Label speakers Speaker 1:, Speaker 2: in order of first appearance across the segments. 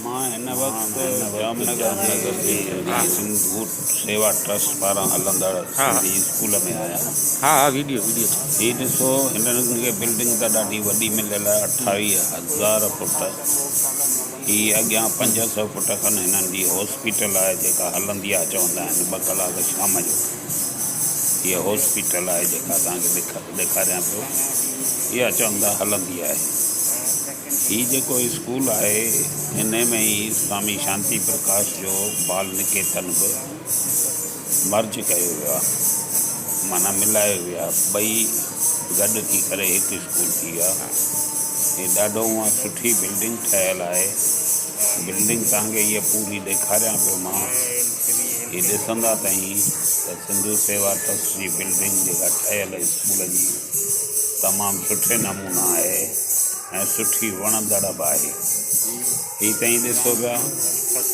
Speaker 1: مان هن وقت ڄام نگر جي سنڌو سيوا ٽرسٽ پاران هلندڙ سنڌي اسڪول ۾ آهيان.
Speaker 2: ها ها ويڊيو ويڊيو.
Speaker 1: هي ڏسو هنن کي بلڊنگ ته ڏاڍي وڏي مليل آهي 28000 فوٽ هي اڳيان 500 فوٽ کن هنن جي هاسپيٽل آهي جيڪا هلندي آهي چوندا آهن ٻه ڪلاڪ شام جو هيء هاسپيٽل آهي جيڪا توهان کي ڏيکاريان پيو اها چوندا هلندي آهي. هي جيڪو اسڪول آهي انهي ۾ ئي سوامي شانتي پرڪاش جو بال نڪيتن به مرج ڪيو ويو آهي معنيٰ ملايو ويو آهي ٻئي گڏ ٿي ڪري هڪ اسڪول ٿي ويو آهي هي ڏاڍو هونئن سٺي بلڊنگ ٺهيل آهي بلڊنگ توهان کي هيء پوري ڏيکاريان پيو مان هي ڏسندا تائين ته سنڌو سيوا ٽرسٽ جي بلڊنگ جيڪا ٺهيل اسڪول جي تمام سٺي نمونا آهي ۽ سٺي وڻندڙ به آهي. هي تئين ڏسو پيا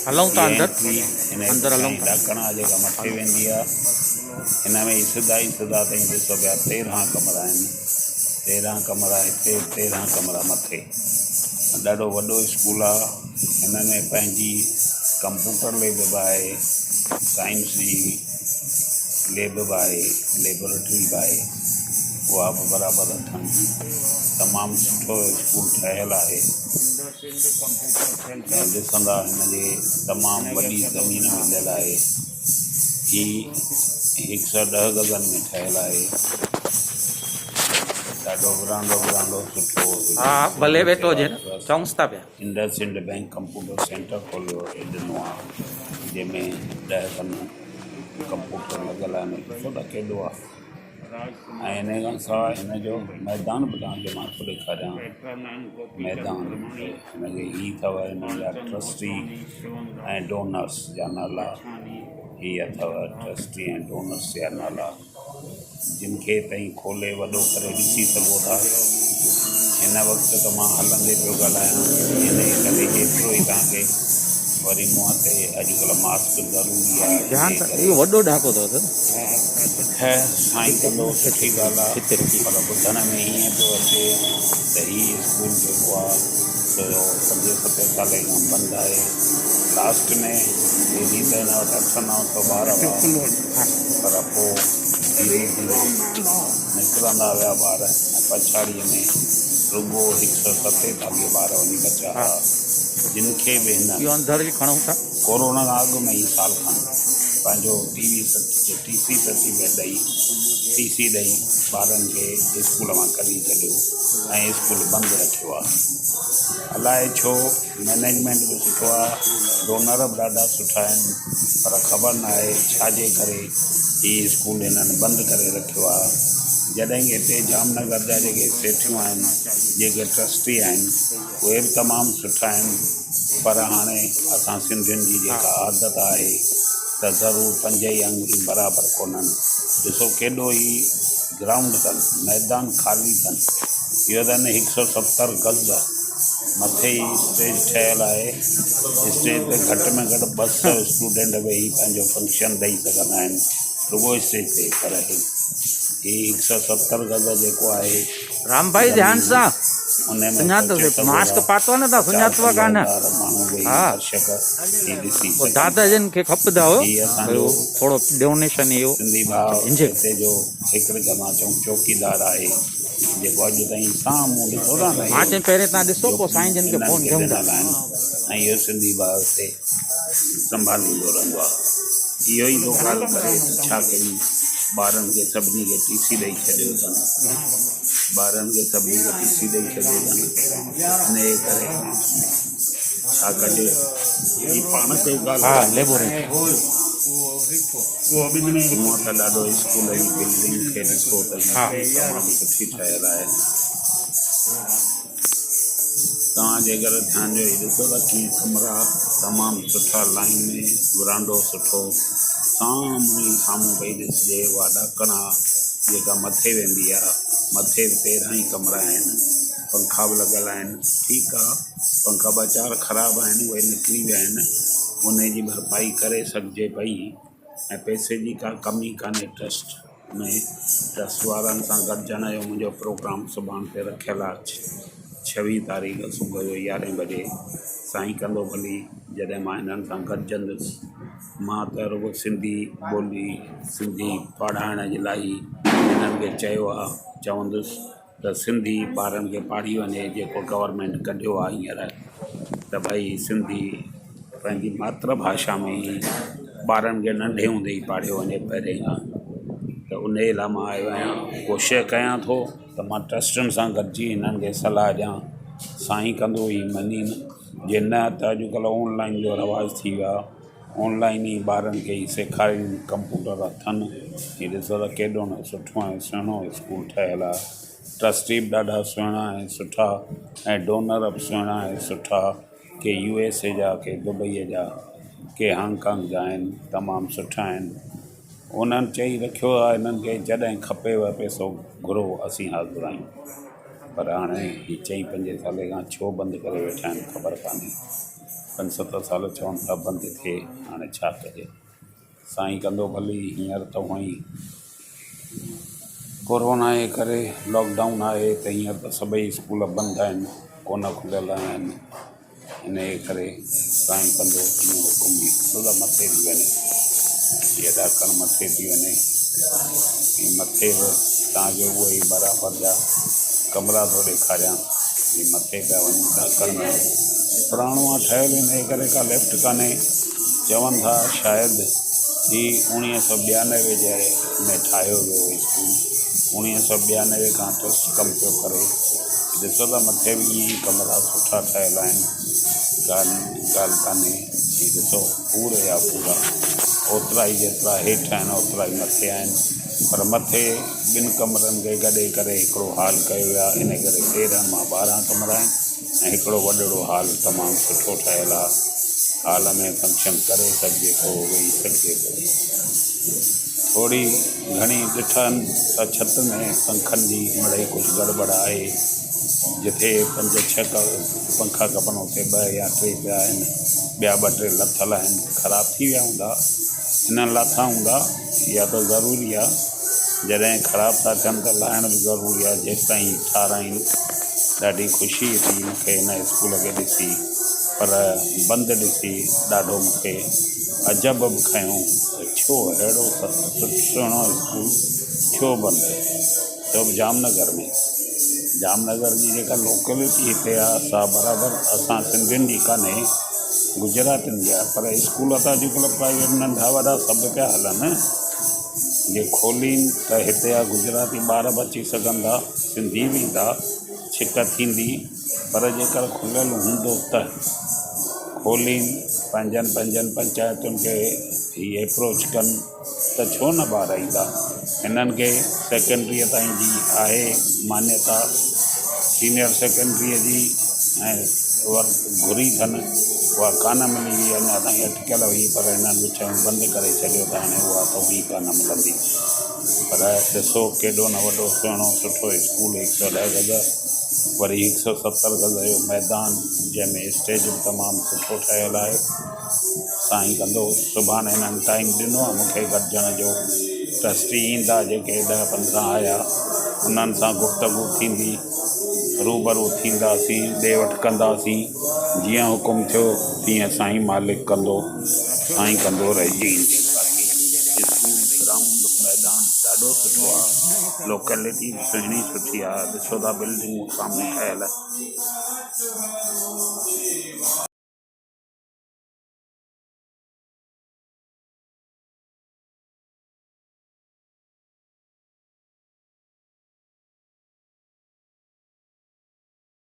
Speaker 2: هلون ٿا
Speaker 1: هي
Speaker 2: اندر
Speaker 1: انٽري هن جي
Speaker 2: اندر
Speaker 1: پٺيان
Speaker 2: هلون
Speaker 1: هي
Speaker 2: ٿا
Speaker 1: ڏاڪڻ آهي جيڪا مٿي ويندي آهي. هن ۾ هي سڌا ئي سڌا تئين ڏسو پيا 13 ڪمرا آهن. 13 ڪمرا هتي 13 ڪمرا مٿي. ڏاڍو وڏو اسڪول آهي. هن ۾ پنهنجي ڪمپوٽر ليب به آهي. سائنس جي ليب به آهي. ليبارٽري به آهي. اها به برابر اٿن. تمام سٺو اسڪول ٺهيل آهي ۽ ڏسندا هن جي تمام وڏي زمين مليل آهي. هي 110 گزن ۾ ٺهيل آهي. ڏاڍو ورانڊو ورانڊو سٺو
Speaker 2: ها ڀلي ويٺو هجي نه چئونس ٿا پيا.
Speaker 1: Indus and bank computer centre کوليو ڏنو آهي جنهن ۾ 10 کن ڪمپوٽر لڳل آهن. ڏسو ته ڪيڏو آهي. ۽ انهيء کان سواء هن جو ميدان به توهان کي مان ٿو ڏيکاريان. ميدان هن کي هي اٿو هن جا ٽرسٽي ۽ ڊونرس جا نالا. هي اٿو ٽرسٽي ۽ ڊونرس جا نالا جن کي تئين کولي وڏو ڪري ڏسي سگهو ٿا. هن وقت ته مان هلندي پيو ڳالهايان انهيء ڪري ايترو ئي توهان کي وري منهن تي اڄڪلهه ماسڪ ضروري آهي
Speaker 2: ڌيان
Speaker 1: انهيء
Speaker 2: سان
Speaker 1: ڪري.
Speaker 2: اهو وڏو ڏاڪو اٿو سر.
Speaker 1: خير سائين ڪندو سٺي ڳالهه آ پر ٻڌڻ ۾ ائين پيو اچي ته هي اسڪول جيڪو آ سو پنجين ستين سالين کان بند آهي لاسٽ ۾ پهرين ته هن وٽ اٺ نو سو ٻار هئا پر پو ڌيري ڌيري نڪرندا ويا ٻار ۽ پڇاڙيء ۾ رڳو 147 ٻار وڃي بچيا هئا جن کي به هن
Speaker 2: اهو اندر به کڻون ٿا.
Speaker 1: ڪورونا کان اڳ ۾ ئي سال کن پنهنجو ٽي وي ٽي سي سرٽيفڪيٽ ڏئي ٽي سي ڏئي ٻارن کي اسڪول مان ڪڍي ڇڏيو ۽ اسڪول بند رکيو آهي الائي ڇو مئنيجمينٽ به سٺو آهي ڊونر به ڏاڍا سٺا آهن پر خبر نه آهي ڇاجي ڪري هي اسڪول هنن بند ڪري رکيو آهي جڏهن ڪي هتي ڄام نگر جا جيڪي سيٺيون آهن جيڪي ٽرسٽي آهن اهي به تمام سٺا آهن پر هاڻي اسان سنڌين جي جيڪا عادت آهي ته ضرور پنج ئي آڱريون برابر ڪونهن. ڏسو ڪيڏو هي گرائونڊ اٿن، ميدان خالي اٿن. اهو اٿن 170 گز مٿي ئي اسٽيج ٺهيل آهي. اسٽيج تي گهٽ ۾ گهٽ 200 اسٽوڊنٽ ويهي پنهنجو فنڪشن ڏئي سگهندا آهن رڳو اسٽيج تي پر هي 170 گز جيڪو آهي.
Speaker 2: رام ڀائي ڌيان سان سڃاتو ماسڪ پاتو نه ته سڃاتو ڪانه ها پوء دادا جن کي کپندا هو ٿورو ڊونيشن اهو
Speaker 1: سنڌي ڀاء هتي جو هڪڙي ته مان چئون چوڪيدار آهي جيڪو اڄ تائين سامهون ڏٺو نه
Speaker 2: مان چيم پهرين تان ڏسو پوء سائين جن کي فون ڪيون ٿا
Speaker 1: ۽ اهو سنڌي ڀاء هتي سنڀاليندو رهندو آهي اهو ئي ٿو ڳالهه ڪري ته ڇا ڪيون ٻارن کي سڀني کي ٽي سي ڏئي ڇڏيو اٿن ٻارن کي سڀني کي ٽي سي ڏئي ڇڏيو اٿن انهيء ڪري ڇا ڪجي هي پاڻ پيو ڳالهائي هونء ته ڏاڍو اسڪول جي بلڊنگ کي ڏسو ته تمام سٺي ٺهيل آهي. توهان جيڪر ڌيان ڏيو هي ڏسو ته ڪيئن ڪمرا تمام سٺا لائين ۾ ورانڊو سٺو سامهون ئي سامهون پئي ڏسجي اها ڏاڪڻ آ جيڪا مٿي ويندي آ مٿي به 13 ئي ڪمرا آهن پنکا به لڳل آهن ٺيڪ آ پنکا ٻه چار خراب آهن اهي نڪري ويا آهن انهي جي ڀرپائي ڪري سگهجي پئي ۽ پئسي جي ڪا ڪمي ڪانهي ٽرسٽ ۾ ٽرسٽ وارن سان گڏجڻ جو منهنجو پروگرام سڀاڻ تي رکيل آهي. ڇويهه تاريخ صبح جو يارهين بجي سائين ڪندو ڀلي جڏهن مان هنن سان گڏجندس مان ته رڳو سنڌي ٻولي سنڌي پڙهائڻ جي لاءِ ئي هنن کي چيو آهي چوندس ته سنڌي ٻارن کي پاڙهي وڃي جيڪو گورنمينٽ ڪڍيو آهي هينئر ته ڀئي سنڌي پنهنجي ماتر ڀاشا ۾ ئي ٻارن کي ننڍي هوندي ئي پاڙهيو وڃي پهرين کان ته ان جي لاءِ مان آيو آهيان ڪوشش ڪيان ٿو ته مان ٽرسٽين سان گڏجي هنن کي صلاح ڏيان سائين ڪندو هي مڃين جي نه ته اڄڪلهه آنلائن جو رواج ٿي ويو آهي آنلائن ئي ٻارن کي ئي سيکارين ڪمپيوٽر اٿن هي ڏسو ته ڪيڏو نه سٺو ۽ سهڻو اسڪول ٺهيل آهي ٽرسٽي به ڏاڍا سهڻا ۽ سٺا ۽ ڊونر به سهڻا ۽ سٺا ڪي يو ايس اي جا ڪي دبئيءَ جا ڪي هانگ ڪانگ جا آهن تمام سٺا آهن انهن چئي رکيو آهي هنن کي جڏهن کپيو پئسو گهرو اسين حاضر آهيون پر هاڻي هي چئين پنجين سالي کان ڇو بند ڪري ويٺا آهن خبر ڪانهي پنج ست سال چون ٿا بند ٿئي هاڻي ڇا ڪجي سائين ڪندو ڀلي هينئر ته هونئن ئي ڪورونا جي ڪري لاڪ ڊائون آهي ته هينئر ته سڀئي اسڪول بند آهن ڪونه کليل آهن ان جي ڪري سائين ڪندو جيئن حڪم ڏيندو ته مٿي ٿي وڃي هيءَ ڏاڪڻ مٿي ٿي وڃي هي مٿي به توهان کي اهي ئي برابر جا ڪمرا ٿو ڏيکاريان هي مٿي پيا وڃون ڏاڪڻ ۾ پراڻو آهي ٺهيل ان جي ڪري ڪا لفٽ ڪانهي چون ٿا شايد هي اڻويهه سؤ ٻيانوي جي ۾ ٺاهيو ويو هو اسڪول اڻويهه سؤ ٻيانوي کان ٽرسٽ ڪم پيو ڪري ڏسو ته مٿي به ائين ئي ڪمرا سٺا ٺهيل آهن ڳالهه ڳالهه ڪانهي هي ڏسو پوري جا پورا اوترا ئي جيترا هيٺ آهن اوترا ئي مٿي آهن پر مٿي ٻن ڪمرن کي گڏي ڪري هڪڙو هال ڪيو ويو آهي ان ڪري تيرهن مان ٻارهن ڪمرا آهن ۽ هڪڙو وڏڙو هال تمام سٺو ٺهيل آهي هال ۾ فنڪشن ڪري سگهجي ٿو ويهي سگهجي ٿو ٿوري گهڻي ڏٺن ته ڇت ۾ پنکن جي مڙئي ڪجهه گڙٻڙ آهي جتي پنج ڇهه پنکا کپن اتي ٻه يا ٽي پيا آهن ٻيا ٻه ٽي لٿل آهن خراب ٿي ويا هوندا هنن لاٿا هوندا اها ته ضروري آهي جڏهن خراب ٿا ٿين ته لاهڻ به ضروري آهي جيستائين ٺاراهين ڏاڍي خوشي ٿي مون کي هن اسڪول کي ڏسي پر بند ڏسي ڏاڍو مون کي عجب به کنيو ته ڇو اهڙو سهڻو اسڪول ڇو بند سو به جام نگر ۾ جام نگر جي جيڪا لوڪلٽي هتي آهي سا برابر اسان سنڌين جي ڪانهي گجراتين جي آهي پر اسڪول ته اڄڪلهه پرائيويٽ ننڍا وڏا سڀ پيا هلن جي کولين ته هتي جا گجراتي ٻار به اچي سگهندا سنڌي به ايندا ڇڪ ٿيندي پر جيڪر کليل هوندو ته کولين پنهنجن پنهنجن پنچائتن کي هي ايپروچ ڪن ته ڇو نه ٻار ايندا هنن کي سيڪنڊريء تائين جي آهي مانيتا سينئر سيڪنڊريء جي ۽ ور گهري اٿن اها ڪانه ملي هئي اڃا تائين اٽڪيل هئي پر هنن وچ ۾ بند ڪري ڇڏيو ته هاڻي اها ته هئي ڪانه ملندي پر ڏسو ڪيڏو نه وڏو سهڻو سٺو اسڪول هڪ سؤ ڏهه گز وري هڪ سؤ ستر گز جو ميدان جنهن ۾ اسٽيج به تمام سٺو ٺهيل آهي سائين ڪندو سڀاڻي هنن ٽائيم ڏنو آهي مون کي گڏجڻ جو ٽرسٽي ايندا جيڪي ڏهه پندرهن آيا انهن سان گفتگو ٿيندي روبرو ٿينداسين ڏي وٺ ڪنداسين جيئن حڪم ٿيو تيئن سائين مالڪ ڪندو سائين ڪندو رهجي ايندي باقي اسڪول گرائونڊ ميدان ڏاڍو سٺو آهي لوڪيلٽي به سهڻي سٺي آهي ڏسو ٿا بلڊنگون سامهون ٺهيل.